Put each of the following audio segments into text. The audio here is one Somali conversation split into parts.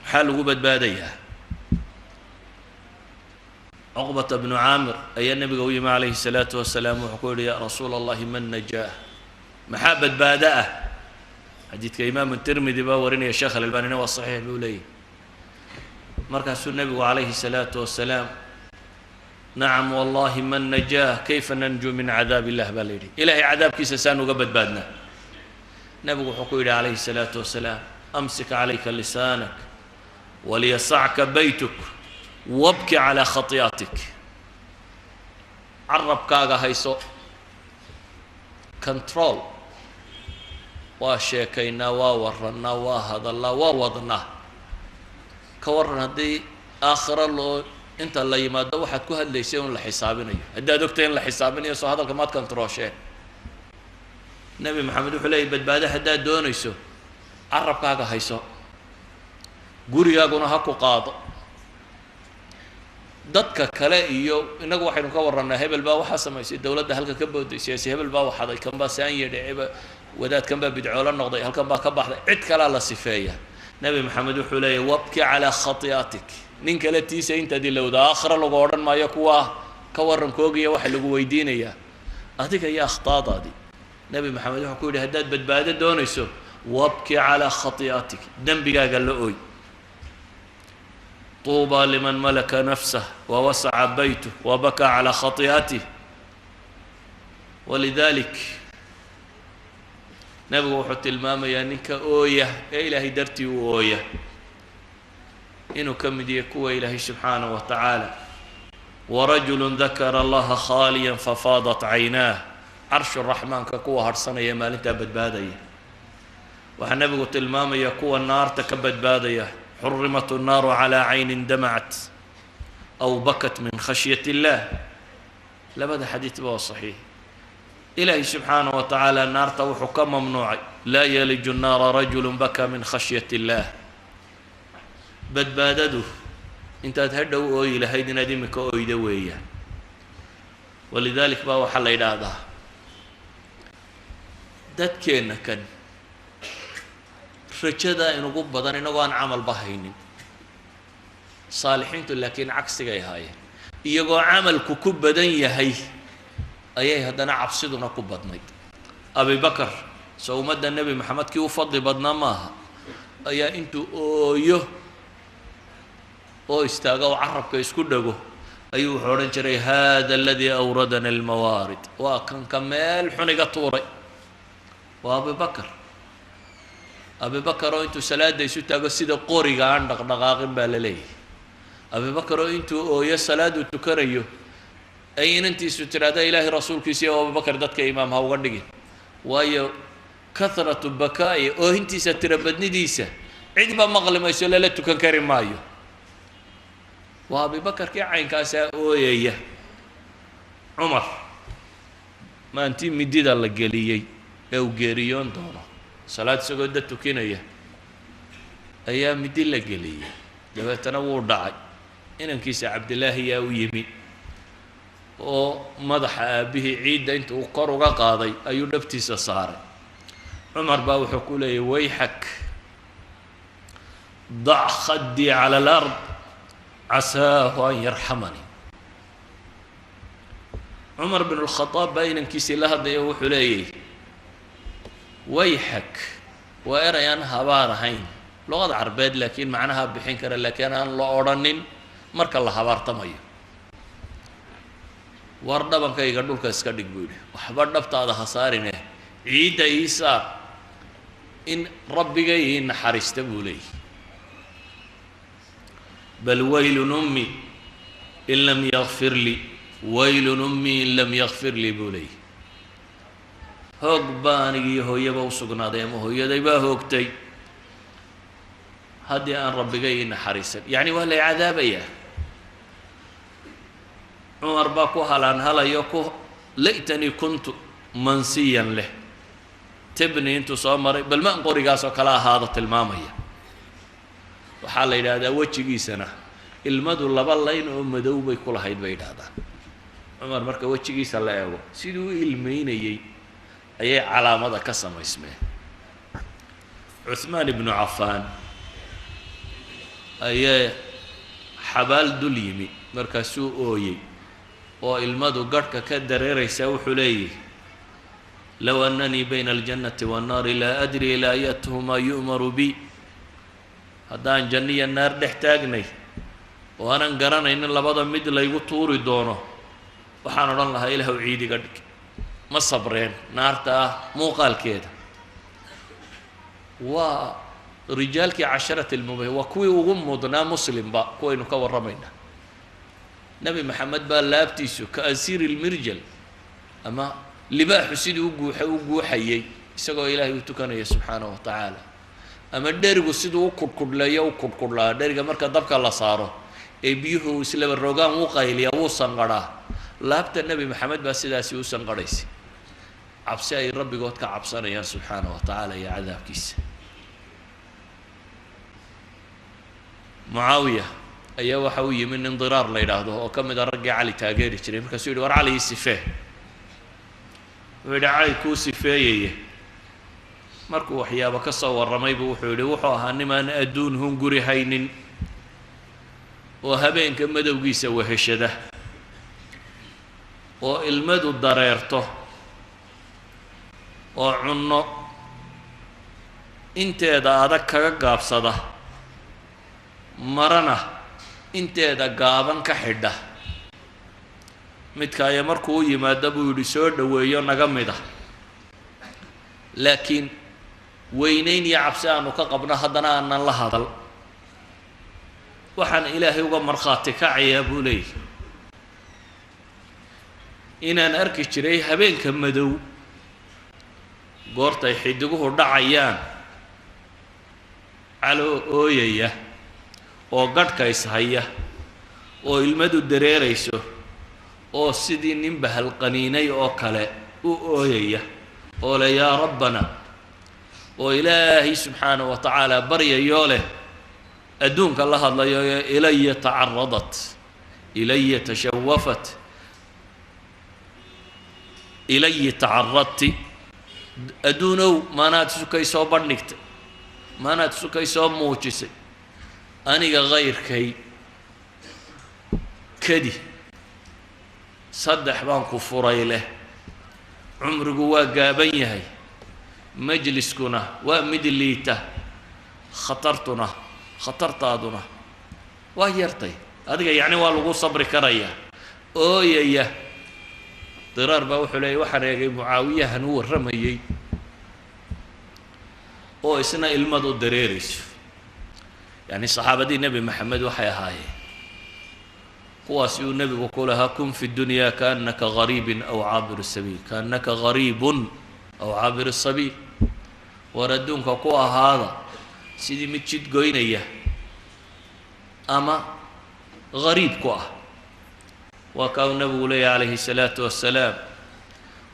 Maxaa lagu badbaadayaa? Cuqbata bnu Caamir ayaa nebiga u yimi calayhi salaatu wasalaam. Wuxuu ku yidhi: "Ya rasuula Allahi, man najaah?" Maxaa badbaado ah? Xadiidka Imaamu Tirmidi baa warinaya, Sheekh Alalbanina waa saxiix buu leeyahy. Markaasuu nebigu calayhi salaatu wasalaam: "Nacam wallahi, man najaah? Kayfa nanju min cadaab illah?" baa la yidhi. Ilahay cadaabkiisa saan uga badbaadnaa? Nebigu wuxuu ku yidhi calayhi salaatu wasalaam: "Amsik calayka lisaanak, waliyasacka baytuk, wabki calaa khati'atik." Carabkaaga hayso, control. Waa sheekaynaa, waa warannaa, waa hadallaa, waa wadnaa. Ka warran haddii aakhiro loo inta la yimaado waxaad ku hadlaysay un la xisaabinayo? Haddaad ogtay in la xisaabinayo, soo hadalka maad controlsheen? Nebi Maxamed wuxuu leeyay: badbaado haddaad doonayso, carabkaaga hayso, gurigaaguna ha ku qaado. Dadka kale iyo innagu waxaynu ka warrannaa: hebel baa waxaa samaysay, dowladda halka ka booday, siyaasi hebel baa waxaday, kan baa saan yedhe, wadaadkan baa bidcoolo noqday, halkan baa ka baxday, cid kalaa la sifeeya. Nebi Maxamed wuxuu leeyahy: "Wabki calaa khati'atik." Nin kale tiisa intaad ilowda, aakhira lagu odhan maayo kuwaa ka warrankoogiya, waxa lagu weydiinayaa adiga iyo akhtaadaadii. Nebi Maxamed wuxuu ku yidhi: haddaad badbaado doonayso, wabki calaa khati'atik, dembigaaga la ooy. Tuuba liman malaka nafsah wawasaca baytuh wabakaa calaa khati'atih. Walidalik nebigu wuxuu tilmaamayaa ninka ooya ee Ilaahay dartii u ooya inuu ka mid yahay kuwa Ilaahay subxaanaه wa tacaala: "Warajulu dakara Allaha khaaliya fafaadat caynaah." Carshu raxmaanka kuwa harhsanaya maalintaa badbaadaya. Waxaa nebigu tilmaamaya kuwa naarta ka badbaadaya: "Xurimat الnaaru calى caynin damacat aw bakat min khashyaة illah." Labada xadiidba waa saxiix. Ilaahay subxaanaه wa tacaala naarta wuxuu ka mamnuucay: "Laa yaliju الnaara rajulu baka min khashyaة illah." Badbaadadu intaad hadhow ooyi lahayd inaad imika oyda weeyaan. Walidalik baa waxaa la yidhaahdaa dadkeenna kan rajada inugu badan inagoo aan camalba haynin. Saalixiintu laakiin cagsigay ahaayeen: iyagoo camalku ku badan yahay ayay haddana cabsiduna ku badnayd. Abibakar, soo ummadda Nebi Maxamed kii u fadli badnaa maaha, ayaa intuu ooyo oo istaago oo carabka isku dhago ayuu wuxuu odhan jiray: "Hada aladii awradana almawaarid." Waa kanka meel xun iga tuuray. Waa Abibakar. Abibakar oo intuu salaada isu taago sida qoriga aan dhaqdhaqaaqin baa la leeyahay. Abibakar oo intuu ooyo salaaduu tukanayo ay inantiisu tidhahda: "Ilaahay rasuulkiisa iyo Abubakar dadka imaam ha uga dhigin," waayo kathratu bakaa'i, oohintiisa tira badnidiisa, cidba maqli mayso, lala tukan kari maayo. Waa Abibakarkii caynkaasaa ooyaya. Cumar, maantii midida la geliyey ee uu geeriyoon doono, salaad isagoo dad tukinaya ayaa midi la geliyey, dabeetana wuu dhacay. Inankiisa Cabdillaahi yaa u yimi oo madaxa aabbihii ciidda inta uu kor uga qaaday ayuu dhabtiisa saaray. Cumar baa wuxuu ku leeyay: "Wayxak, dac khaddii cala alard, casaahu an yarxamani." Cumar bin lkhadaab baa inankiisii la hadlaya, wuxuu leeyay: "Wayxak." Waa eray aan habaar ahayn luqada Carbeed, laakiin macnaha bixin kara, laakiin aan la odrhanin marka la habaartamayo. "War dhabankayga dhulka iska dhig," buu yidhi. "Waxba dhabtaada ha saarine, ciidda ii saar in Rabbigay ii naxariista," buu leeyahy. "Bal waylun ummi in lam yakfir lii, waylun ummi in lam yakfir lii," buu leeyahy. "Hoog baa anigiiyo hooyaba u sugnaaday, ama hooyaday baa hoogtay, haddii aan Rabbigay ii naxariisan, yacni waa lay cadaabayaa." Cumar baa ku halaan halayo ku "laytanii kuntu mansiyan" leh, tibni intuu soo maray bal maan qorigaas oo kale ahaado tilmaamaya. Waxaa la yidhaahdaa wejigiisana ilmadu laba layn oo madow bay ku lahayd, bay yidhaahdaan. Cumar marka wejigiisa la eego, siduu u ilmeynayey ayay calaamada ka samaysmeen. Cuthmaan ibnu Cafaan Ayaa xabaal dul yimi, markaasuu ooyey oo ilmadu garhka ka dareeraysaa. Wuxuu leeyahy: "Low annanii bayna aljannati waannaari laa adri ilaa ayatuhumaa yu'maru bi." Haddaan janno iyo naar dhex taagnay oo aanan garanaynin labada mid laygu tuuri doono, waxaan odhan lahaa: "Ilaahu ciid iga dhig, ma sabreen naarta ah muuqaalkeeda." Waa rijaalkii casharati lmubashir, waa kuwii ugu mudnaa Muslimba kuwaynu ka warramaynaa. Nebi Maxamed baa laabtiisu ka asiiri lmirjal ama libaaxu sidii u guuxa u guuxayay isagoo Ilaahay u tukanaya subxaanahu wa tacaala, ama dherigu siduu u kudhkudhleeyo u kudhkudhlaa. Dheriga marka dabka la saaro ee biyuhu islaba rogaan, wuu qayliyaa, wuu sanqadhaa. Laabta Nebi Maxamed baa sidaasi u sanqadhaysay, cabsi ay rabbigood ka cabsanayaan subxaanahu wa tacaala iyo cadaabkiisa. Mucaawiya ayaa waxa u yimi nin Diraar la yidhaahdo oo ka mid a raggii Cali taageeri jiray. Markaasuu yidhi: "War, Cali ii sifee." Wuxuu yidhi: "Cali kuu sifeeyaya." Markuu waxyaabo ka soo warramay buu wuxuu yidhi: "Wuxuu ahaa nimaan adduun hunguri haynin oo habeenka madowgiisa weheshada oo ilmadu dareerto oo cunno inteeda adag kaga gaabsada, marana inteeda gaaban ka xidha. Midkaaya markuu u yimaado," buu yidhi, "soo dhoweeyo naga mid ah, laakiin weynayn iyo cabsi aanu ka qabno haddana aanan la hadal. Waxaan Ilaahay uga markhaati kacayaa," buu leeyahy, "inaan arki jiray habeenka madow goortay xidiguhu dhacayaan caloo ooyaya oo gadhka ishaya oo ilmadu dareerayso oo sidii nin bahalqaniinay oo kale u ooyaya oo leh 'Yaa Rabbana,' oo Ilaahay subxaanahu wa tacaala baryayoo leh, adduunka la hadlayo: 'Ilaya tacaradat, ilaya tashawafat, ilayi tacaradti. Adduunow, maanaad sukay soo bandhigtay, maanaad sukay soo muujisay, aniga kayrkay kadi saddex baan ku furay leh. Cumrigu waa gaaban yahay, majliskuna waa mid liita, khatartuna, khatartaaduna waa yartay adiga, yacni waa lagu sabri karayaa.' Ooyaya." Diraar baa wuxuu leeyay: "Waxaan eegay Mucaawiyahan u warramayey oo isna ilmadu dareerayso." Yacni saxaabadii Nebi Maxamed waxay ahaayeen kuwaasi uu nebigu ku lahaa: "Kun fi dunya kaannaka gariibin aw caabiru sabiil, kaannaka gariibun aw caabiru sabiil." War, adduunka ku ahaada sidii mid jid goynaya ama gariib ku ah. Waa kaa uu nebigu leeyahy calayhi salaatu wassalaam: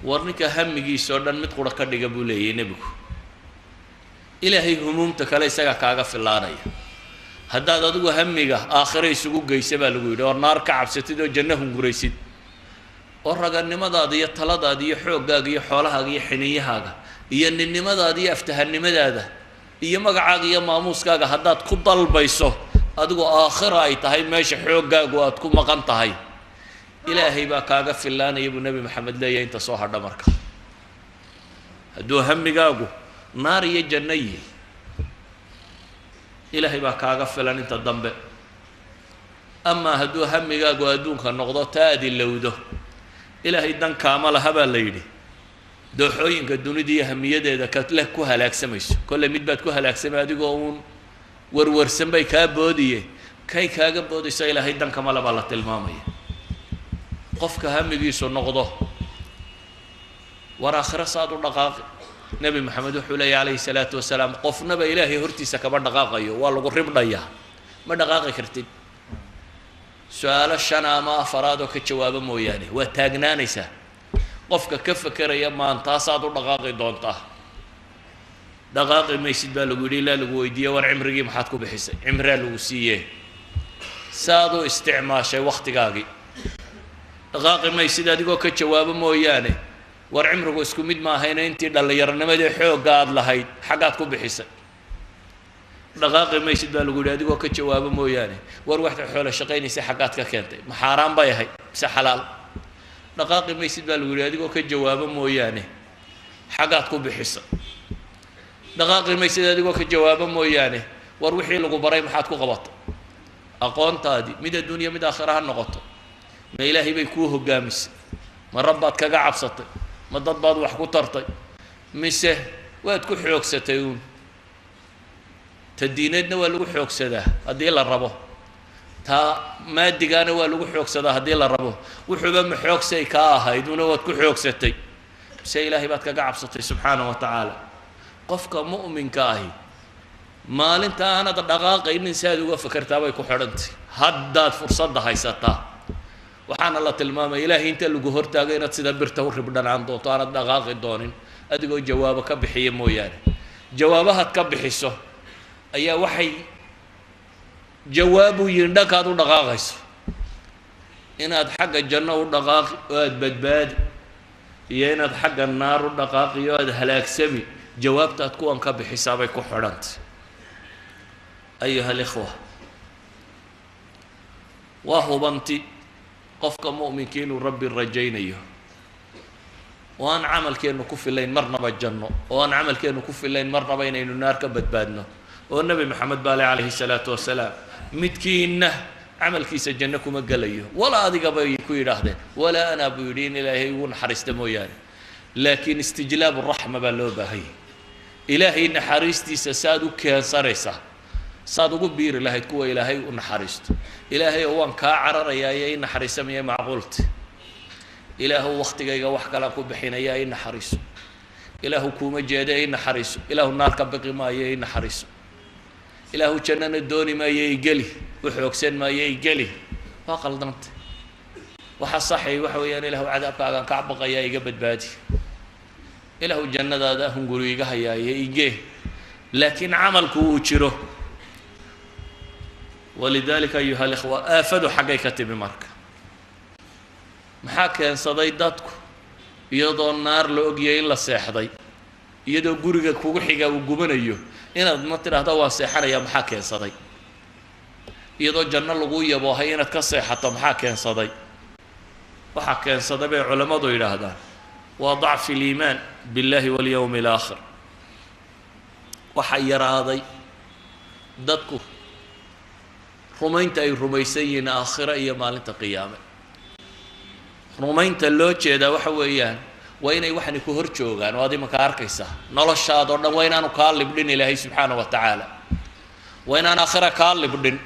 "War, ninka hamigiisa oo dhan mid qura ka dhiga," buu leeyahy nebigu, "Ilaahay humuumta kale isagaa kaaga filaanaya." Haddaad adigu hamiga aakhiro isugu geysa, baa lagu yidhi, oo naar ka cabsatid oo janno hunguraysid oo raganimadaada iyo taladaada iyo xooggaaga iyo xoolahaaga iyo xiniyahaaga iyo ninnimadaada iyo aftahanimadaada iyo magacaaga iyo maamuuskaaga haddaad ku dalbayso, adigu aakhira ay tahay meesha xooggaagu aad ku maqan tahay, Ilaahay baa kaaga filaanaya, buu Nebi Maxamed leeyahay, inta soo hadha. Marka hadduu hamigaagu naar iyo janno yihi, Ilaahay baa kaaga filan inta dambe. Amaa hadduu hamigaagu adduunka noqdo, taa aad ilowdo, Ilaahay dan kaama laha, baa la yidhi. Dooxooyinka dunida iyo hamiyadeeda kaleh ku halaagsamayso, kolley mid baad ku halaagsamay, adigoo uun warwarsan bay kaa boodiye, kay kaaga boodayso Ilaahay dan kama le, baa la tilmaamaya. Qofka hamigiisu noqdo war aakhiro saad u dhaqaaqi, Nebi Maxamed wuxuu leeyahy calayhi salaatu wasalaam: qofnaba Ilaahay hortiisa kama dhaqaaqayo, waa lagu ribdhayaa, ma dhaqaaqi kartid su-aalo shan ama afaraad oo ka jawaabo mooyaane, waa taagnaanaysaa. Qofka ka fekeraya maantaasaad u dhaqaaqi doontaa, dhaqaaqi maysid, baa lagu yidhi, ilaa lagu weydiiye: war, cimrigii maxaad ku bixisay? Cimraa lagu siiye, saad u isticmaashay waktigaagii? Dhaqaaqi maysid adigoo ka jawaabo mooyaane. War, cimrigu isku mid ma ahayna, intii dhallinyaronimadii xoogga aada lahayd xaggaad ku bixisay? Dhaqaaqi maysid baa lagu yidhi adigoo ka jawaabo mooyaane. War waxaad xoolo shaqaynaysa xaggaad ka keentay, ma xaaraan bay ahayd mise xalaal? Dhaqaaqi maysid baa lagu yidhi adigoo ka jawaabo mooyaane, xaggaad ku bixisa. Dhaqaaqi maysid adigoo ka jawaabo mooyaane, war wixii lagu baray maxaad ku qabatay? Aqoontaadii mid adduunya mid aakhira ha noqoto, ma Ilaahay bay kuu hoggaamisay? Ma rabbaad kaga cabsatay? Ma dad baad wax ku tartay? Mise waad ku xoogsatay uun? Ta diineedna waa lagu xoogsadaa haddii la rabo, taa maadigaana waa lagu xoogsadaa haddii la rabo. Wuxuuba ma xoogsay kaa ahayd una waad ku xoogsatay, mise Ilaahay baad kaga cabsatay subxaana wa tacaala? Qofka mu'minka ahi maalinta aanad dhaqaaqaynin si aad uga fakertaa bay ku xidhantay. Haddaad fursadda haysataa, waxaana la tilmaamaya Ilaahay inta lagu hortaago inaad sida birta u ribdhanaan doonto, aanad dhaqaaqi doonin adigoo jawaabo ka bixiya mooyaane. Jawaabahaad ka bixiso ayaa waxay jawaabu yihin dhankaad u dhaqaaqayso, inaad xagga janno u dhaqaaqi oo aada badbaadi iyo inaad xagga naar u dhaqaaqi oo aada halaagsami. Jawaabtaad kuwan ka bixisaa bay ku xidhantay. Ayuha alikhwa, waa hubanti qofka mu'minka inuu Rabbi rajaynayo, oo aan camalkeennu ku filayn marnaba janno, oo aan camalkeennu ku filayn marnaba inaynu naar ka badbaadno. Oo Nebi Maxamed baale calayhi salaatu wasalaam, midkiinna camalkiisa janno kuma gelayo, walaa adiga bay ku yidhaahdeen, walaa anaa buu yidhi, in Ilaahay ugu naxariista mooyaane. Laakiin istijlaabu raxma baa loo baahanyay. Ilaahay naxariistiisa saaad u keensanaysaa, saad ugu biiri lahayd kuwa Ilaahay u naxariisto. Ilaahay oo waan kaa cararayaa iyo i naxariisamaya macquulta. Ilaahu waktigayga wax kalaan ku bixinayaa, i naxariiso. Ilaahu kuuma jeeda, i naxariiso. Ilaahu naar ka biqi maayo, i naxariiso. Ilaahu jannana dooni maayo, igeli u xoogsan maayo, igeli. Waa qaldanta. Waxa saxay waxa weeyaan, Ilaahu cadaabkaagaan ka baqayaa, iga badbaadi. Ilaahu jannadaada hunguri iga hayaaye, igee. Laakiin camalku uu jiro. Walidalika ayuha alikhwa, aafadu xaggay ka timi marka? Maxaa keensaday dadku iyadoo naar la ogyahay in la seexday, iyadoo guriga kugu xiga uu gubanayo, inaad ma tidhaahdo waan seexanaya? Maxaa keensaday iyadoo janno lagu yaboohay inaad ka seexato? Maxaa keensaday? Waxaa keensaday bay culammadu yidhaahdaan waa dacfi aliimaan biاllahi walyowmi alaakhir. Waxaa yaraaday dadku rumaynta ay rumaysan yihiin aakhiro iyo maalinta qiyaame. Rumaynta loo jeedaa waxa weeyaan waa inay waxani ku hor joogaan oo ad imanka arkaysaa noloshaadoo dhan. Waa inaanu kaa libdhin Ilaahay subxaana wa tacaala, waa inaan aakhira kaa libdhin.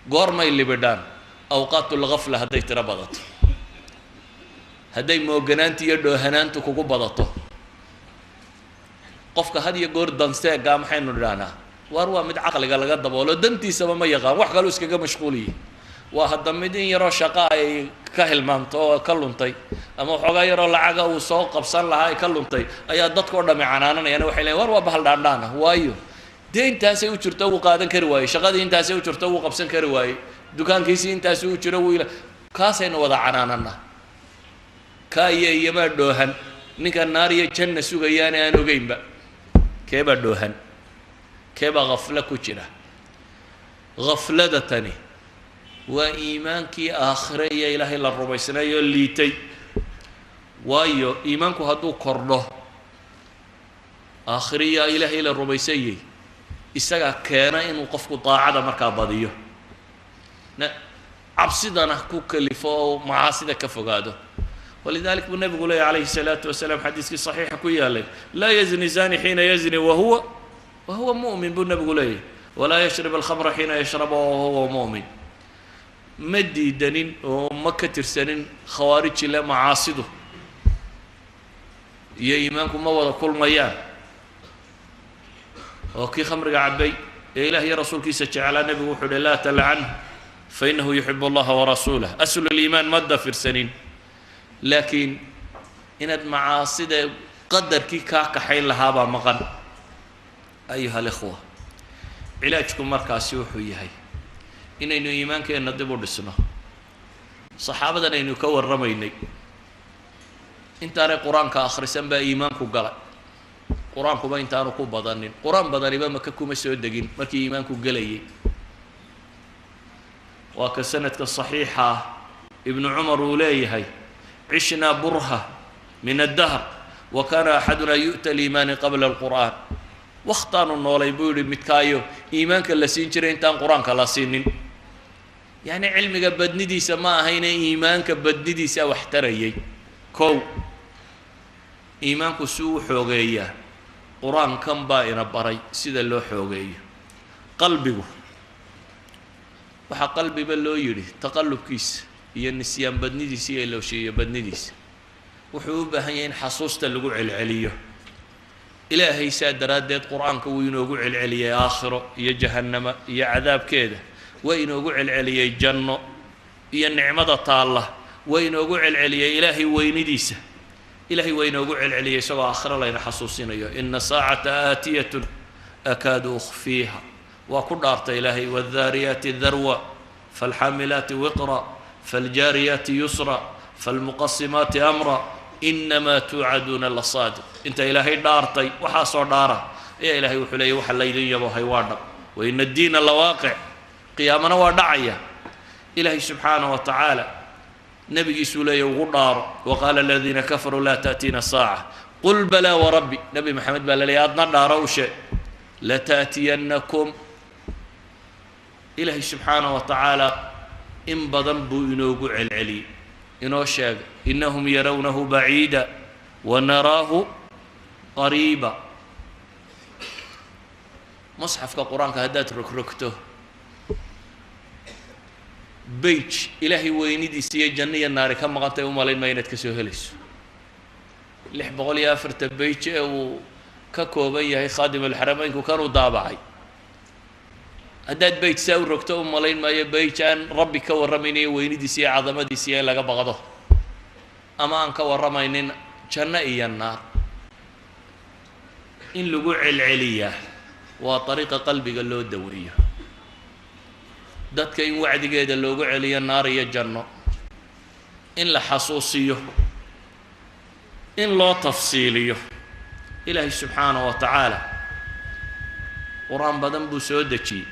Goormay libidhaan? Awqaat lgafla hadday tiro badato, hadday mooganaanta iyo dhoohanaantu kugu badato. Qofka had iyo goor danseegaa maxaynu idhahnaa? Waar waa mid caqliga laga daboolo, dantiisaba ma yaqaan, wax kaluu iskaga mashquuliye. Waa hadda mid in yaroo shaqa ay ka hilmaamto oo ka luntay, ama waxoogaa yaroo lacaga uu soo qabsan lahaa ay ka luntay, ayaa dadkao dhami canaananayana. Waxay leeyiin war waa bahal dhaandhaan ah. Waayo dee intaasay u jirto wuu qaadan kari waayey, shaqadii intaasay u jirto wuu qabsan kari waayey, dukaankiisii intaasi u jiro wuu ila kaasaynu wada canaanana. Kaa iyo iyamaa dhoohan? Ninka naar iyo janna sugayaana aan ogeynba, keebaa dhoohan? Keebaa khaflo ku jira? Khaflada tani waa iimaankii aakhire iyo Ilaahay la rumaysnaayoo liitay. Waayo iimaanku hadduu kordho, aakhiriya Ilaahay la rumaysanyay, isagaa keena inuu qofku daacada markaa badiyo, cabsidana ku kalifo oo macaasida ka fogaado. Walidalik buu nabigu leeyay calayhi الsalaatu wasalaam xadiiskii saxiixa ku yaalay, laa yazni zani xiina yazni wahuwa mu'min buu nabigu leeyahy, walaa yashrib alkhamra xiina yashraba wahuwa mu'min. Ma diidanin oo ma ka tirsanin khawaariji le macaasidu iyo iimaanku ma wada kulmayaan, oo kii khamriga cabbay ee Ilah iyo rasuulkiisa jeclaa, nebigu wuxuu uhi laa talcanhu fainahu yuxib allaha warasuulah. Aslu liimaan ma dafirsanin, laakiin inaad macaasida qadarkii kaa kaxayn lahaabaa maqan. Ayuha alikhwa, cilaajku markaasi wuxuu yahay inaynu iimaankeenna dib u dhisno. Saxaabadan aynu ka warramaynay intaanay qur-aanka akhrisan baa iimaanku galay. Qur-aankuba intaanu ku badanin, qur-aan badaniba Maka kuma soo degin markii iimaanku gelayay. Waa ka sanadka saxiixa ah Ibnu Cumar uu leeyahay: "Cishnaa burha min addahr wa kaana axadunaa yu'ta aliimaani qabla alqur'aan." Wakhtaanu noolay, buu yihi, midkaayo iimaanka la siin jiray intaan qur-aanka la siinin. Yacni cilmiga badnidiisa ma ahayne, iimaanka badnidiisa wax tarayay. Kow, iimaanku si uu xoogeeyaa, qur-aankan baa ina baray sida loo xoogeeyo qalbigu. Waxaa qalbiba loo yidhi taqallubkiisa iyo nisyaan badnidiisa iyo ilowshiiyo badnidiisa. Wuxuu u baahan yahay in xasuusta lagu celceliyo Ilaahay. Saa daraaddeed qur-aanka wuu inoogu celceliyey aakhiro iyo jahannama iyo cadaabkeeda, waa inoogu celceliyey janno iyo nicmada taalla, waa inoogu celceliyey Ilaahay weynidiisa. Ilaahay waa inoogu celceliyey isagoo aakhiro layna xasuusinayo: "Ina saacata aatiyatun akaadu ukhfiiha." Waa ku dhaartay Ilaahay: "Wاldaariyaati darwa, falxaamilaati wiqra, faljaariyaati yusra, falmuqasimaati amra, inamaa tuucaduuna lasaadiq." Inta Ilaahay dhaartay, waxaasoo dhaara ayaa Ilahay wuxuu leeyay: "Waxa laydin yabohay waa dhab." "Waina addiina lawaaqic." Qiyaamana waa dhacaya. Ilaahay subxaanah wa tacaala nabigiisuu leeya ugu dhaaro: "Waqaala aladiina kafaruu laa taأtiina saaca, qul balaa warabbi." Nebi Maxamed baa la leeyay, adna dhaaro, u sheeg: "Lataأtiyannakum." Ilaahay subxaanah wa tacaala in badan buu inoogu celceliyey, inoo sheegay: "Inahum yarawnahu baciida wanaraahu qariiba." Musxafka qur-aanka haddaad rogrogto, page Ilaahay weynidiisa iyo janno iyo naari ka maqantay u malayn maa inaad ka soo helayso. 604 page ee uu ka kooban yahay Khaadim Alxarameynku kanuu daabacay, haddaad page saa u rogto, u malayn maayo page aan Rabbi ka warramaynayo weynidiisa iyo cadamadiisa iyo in laga baqdo, ama aan ka warramaynin janno iyo naar. In lagu celceliyaa waa dariiqa qalbiga loo daweeyo. Dadka in wacdigeeda loogu celiyo, naar iyo janno in la xasuusiyo, in loo tafsiiliyo. Ilaahay subxaanahu wa tacaala qur-aan badan buu soo dejiyey.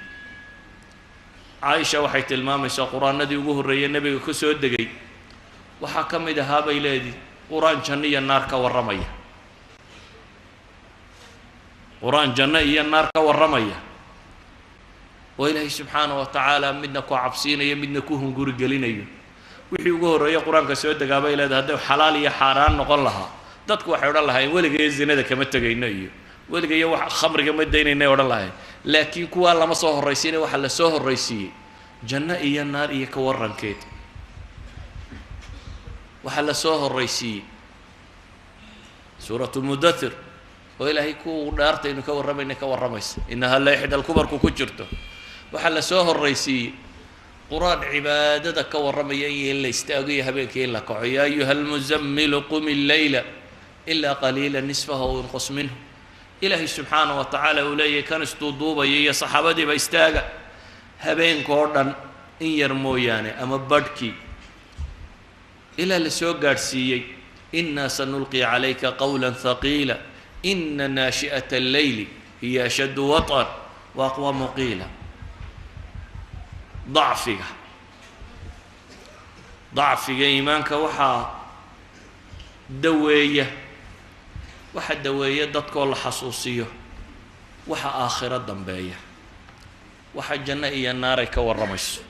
Caaisha waxay tilmaamaysaa qur-aanadii ugu horreeyey nebiga ku soo degay waxaa ka mid ahaa, bay leedii, qur-aan janno iyo naar ka warramaya, qur-aan janno iyo naar ka warramaya, oo Ilaahay subxaana wa tacaala midna ku cabsiinayo, midna ku hunguri gelinayo. Wixii ugu horreeya qur-aanka soo degaa, bay leedahay, hadday xalaal iyo xaaraan noqon lahaa, dadku waxay odhan lahaayeen weligayo zinada kama tegayno iyo weligayo wax khamriga ma daynaynay odhan lahayn. Laakiin kuwaa lama soo horraysiinay, waxaa la soo horraysiiyey janno iyo naar iyo ka warrankeed. Waxaa la soo horraysiiyey Suuratu Mudathir, oo Ilaahay ku dhaartaynu ka warramayna ka warramaysa, "Inahaa la ixda alkubarku" ku jirto. Waxaa la soo horraysiiyey qur-aan cibaadada ka warramaya iyo in la istaago iyo habeenkii in la kaco: "Ya ayuha almuzammilu qum illeyla ilaa qaliila, nisfahu aw inqus minhu." Ilaahay subxaana wa tacaala uu leeyahay kan isduuduubaya iyo saxaabadiiba: "Istaaga habeenkoo dhan in yar mooyaane ama badhkii," ilaa la soo gaadhsiiyey "Inaa sanulqi calayka qawla haqiila, ina naashi'ata alleyli hiya ashaddu waط'an wa aqwamu qiila." Dacfiga iimaanka waxaa daweeya, waxa daweeya dadkoo la xasuusiyo waxa aakhiro dambeeya, waxa janno iyo naaray ka warramayso.